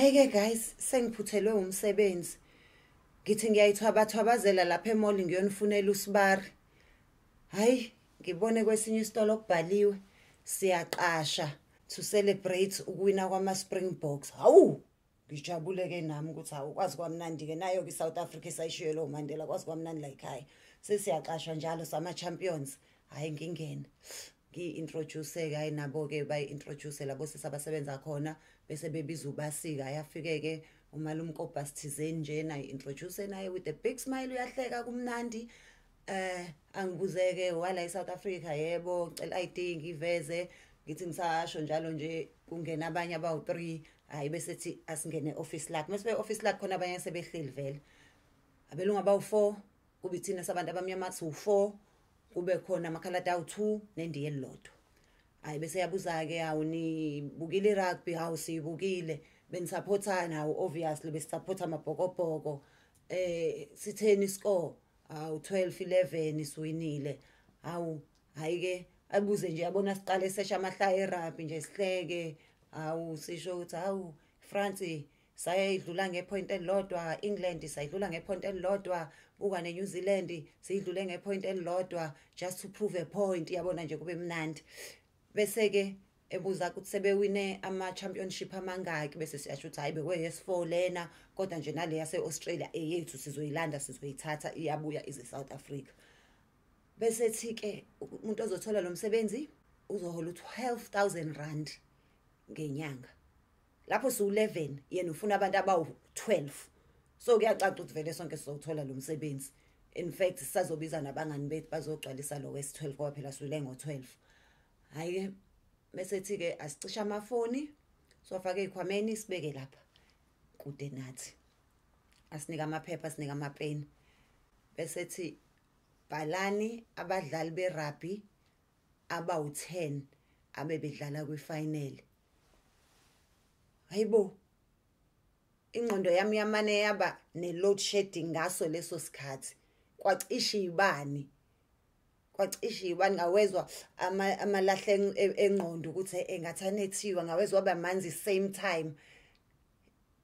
Hhayi-ke guys, sengiphuthelwe umsebenzi. Ngithi ngiyayithwabathwabazela lapha e-mall ngiyonifunela usibari. Hhayi, ngibone kwesinye isitolo kubhaliwe, siyaqasha to celebrate ukuwina kwama-Springboks. Hawu! Ngijabule-ke nami ukuthi hawu kwazi kwamnandi-ke nayo-ke i-South Africa esayishiyelwe uMandela kwazi kwamnandi la ekhaya. Sesiyaqashwa njalo sama-champions. Hhayi ngingene. Ngiyi-introduce-ke hhayi nabo-ke bayi-introduce labo sisi abasebenza khona bese bebiza ubasika. Hhayi afike-ke umalumkopo thizeni njena ayi-introduce naye with a big smile uyahleka kumnandi. Angibuze-ke wala e-South Africa, yebo, ngicela i-ID ngiveze. Ngithi ngisasho njalo nje kungena abanye abawu-3, hhayi bese ethi asingene e-office lakhe. Mase office lakhe khona abanye sebehleli vele. Abelungu abawu-4, kube ithina sabantu abamnyama siwu-4, kube khona amakhaladi awu-2 nendiya elilodwa. Hhayi bese yabuza-ke, hawu nibukile i-rugby? Hawu siyibukile. Benisaphothani? Hawu obviously besisapotha amaBhokobhoko. Sitheni i-score? Hawu 12-11 siwinile. Hawu hhayi-ke abuze nje yabona siqale sesha amahlaya e-rugby nje sihleke. Hawu sisho ukuthi hawu France sayidlula nge-point elilodwa, England sayidlula nge-point elilodwa, buka ne-New Zealand siyidlule nge-point elilodwa just to prove a point, yabona nje kube mnandi. Bese-ke ebuza ukuthi sebewine ama-championship amangaki, bese siyasho ukuthi hhayi bekuyi-S4 lena, kodwa nje nale yase-Australia eyethu sizoyilanda sizoyithatha iyabuya ize e-South Africa. Bese ethi-ke umuntu ozothola lo msebenzi uzohola u-12,000 rand ngenyanga. Lapho siwu-11, yena ufuna abantu abawu-12. So kuyacaca ukuthi vele sonke sizowuthola lo msebenzi. In fact sisazobiza nabangani bethu bazogcwalisa lo wesi-12 ngoba phela sule ngo-12. Hhayi-ke bese ethi-ke asicishe amafoni siwafake ey'khwameni sibeke lapha kude nathi. Asinike amaphepha, asinike amapeni. Bese ethi bhalani abadlali be-rugby abawu-10 abebedlala kwi-final. Hayibo, ingqondo yami yamane yaba ne-load shedding ngaso leso sikhathi. Kwacisha iy'bani, kwacisha iy'bani ngawezwa amalahle engqondo ukuthi engathi anethiwe, ngawezwa waba manzi same time.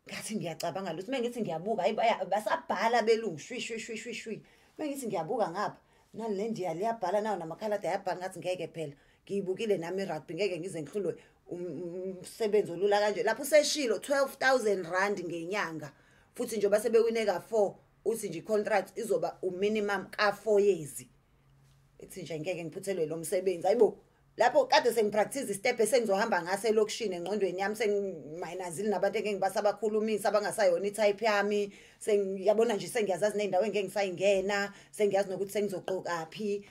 Ngathi ngiyacabanga lutho, mengithi ngiyabuka hayi basabhala abelungu shwi shwi shwi shwi shwi. Mengithi ngiyabuka ngapha nali nendiya liyabhala nawo namakhaladi ayabhala, ngathi ngeke phela ngiyibukile nami i-rugby, ngeke ngize ngihlulwe umsebenzi olula kanje. Lapho useshilo 12,000 rand ngenyanga, futhi njengoba sebewine ka-4, uthi nje i-contract izoba u-minimum ka-4 years. Ithi nje ngeke ngiphuthelwe lo msebenzi. Hayibo, lapho kade sengi-practice i-step esengizohamba ngaso elokishini engqondweni yami, sengimayinazile nabantu engeke ngibasabakhulumisa abangasayona i-type yami. Sengiyabona nje sengiyazazi ney'ndawo engeke ngisayingena, sengiyazi nokuthi sengizogqokaphi.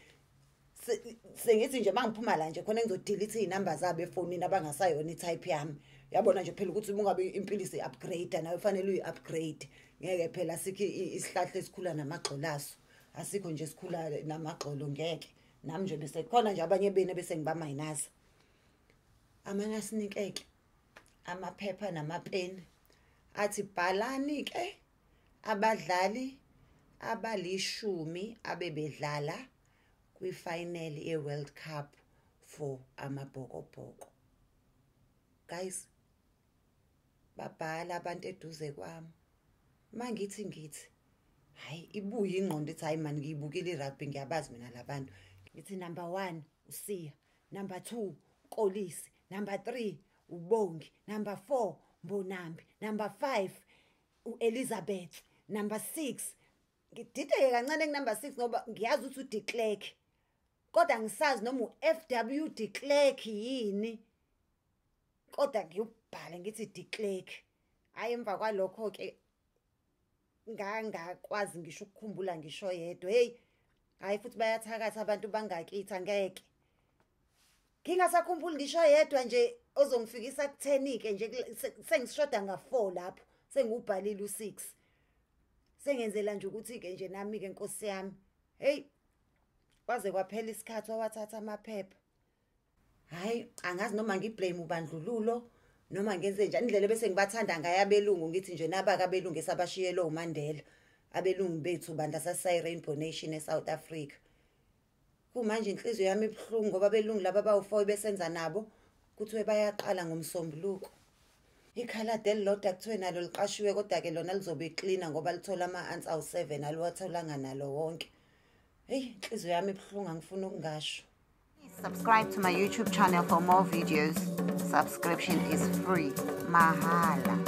Sengithi nje mangiphuma la nje khona engizo-delete iy'namba zabo efonini abangasayona i-type yami. Yabona nje phela ukuthi uma ungabe impilo isi-upgrade nawe fanele uyi-upgrade. Ngeke phela asikho isihlahla esikhula namagxolo aso, asikho nje esikhula namagxolo, ngeke. Nami nje bese khona nje abanye benu bese ngibamayinaza. Amanye asinikeke amaphepha namapeni, athi bhalani-ke abadlali abalishumi abebedlala kwi-final ye-World Cup for amaBhokobhoko. Guys, babhala abantu eduze kwami. Mangithi ngithi hayi ibuye ingqondo ithi hayi man ngiyibukile i-rugby ngiyabazi mina labantu. Ngithi number 1 uSiya, number 2 Kolisi, number 3 uBongi, number 4 Mbonambi, number 5 uElizabeth, number 6 ngidideke kancane ku number 6 ngoba ngiyazi ukuthi uDe Klerk, kodwa ngisazi noma uFW De Klerk yini, kodwa ngiyubhale ngithi De Klerk. Hayi emva kwalokho ke ngangakwazi ngisho ukukhumbula ngisho yedwa. Hey, hayi futhi bayathakatha abantu bangakithi, angeke ngingasakhumbuli ngisho yedwa nje ozongifikisa ku-10 ke nje, sengishoda nga-4 lapho sengubhalile u-6, sengenzela nje ukuthi ke nje nami ke Nkosi yami. Hey, kwaze kwaphela isikhathi wawathatha amaphepha. Hayi angazi noma ngi-blame ubandlululo noma ngenze njani, indlela bese ngibathanda ngayo abelungu, ngithi nje nabaka abelungu esabashiyelwe uMandela, abelungu bethu bandla sasiyi Rainbow Nation eSouth Africa. Kumanje inhliziyo yami ibuhlungu ngoba abelungu laba abawu-4 besenza nabo kuthiwe bayaqala ngomsombuluko. Ikhaladi elilodwa kuthiwe nalo liqashiwe, kodwa-ke lona lizobe iklina ngoba lithola ama-ansi awu-7, aliwatholanga nalo wonke. Heyi, inhliziyo yami ibuhlungu, angifuni ukungasho. Subscribe to my YouTube channel for more videos. Subscription is free. Mahala.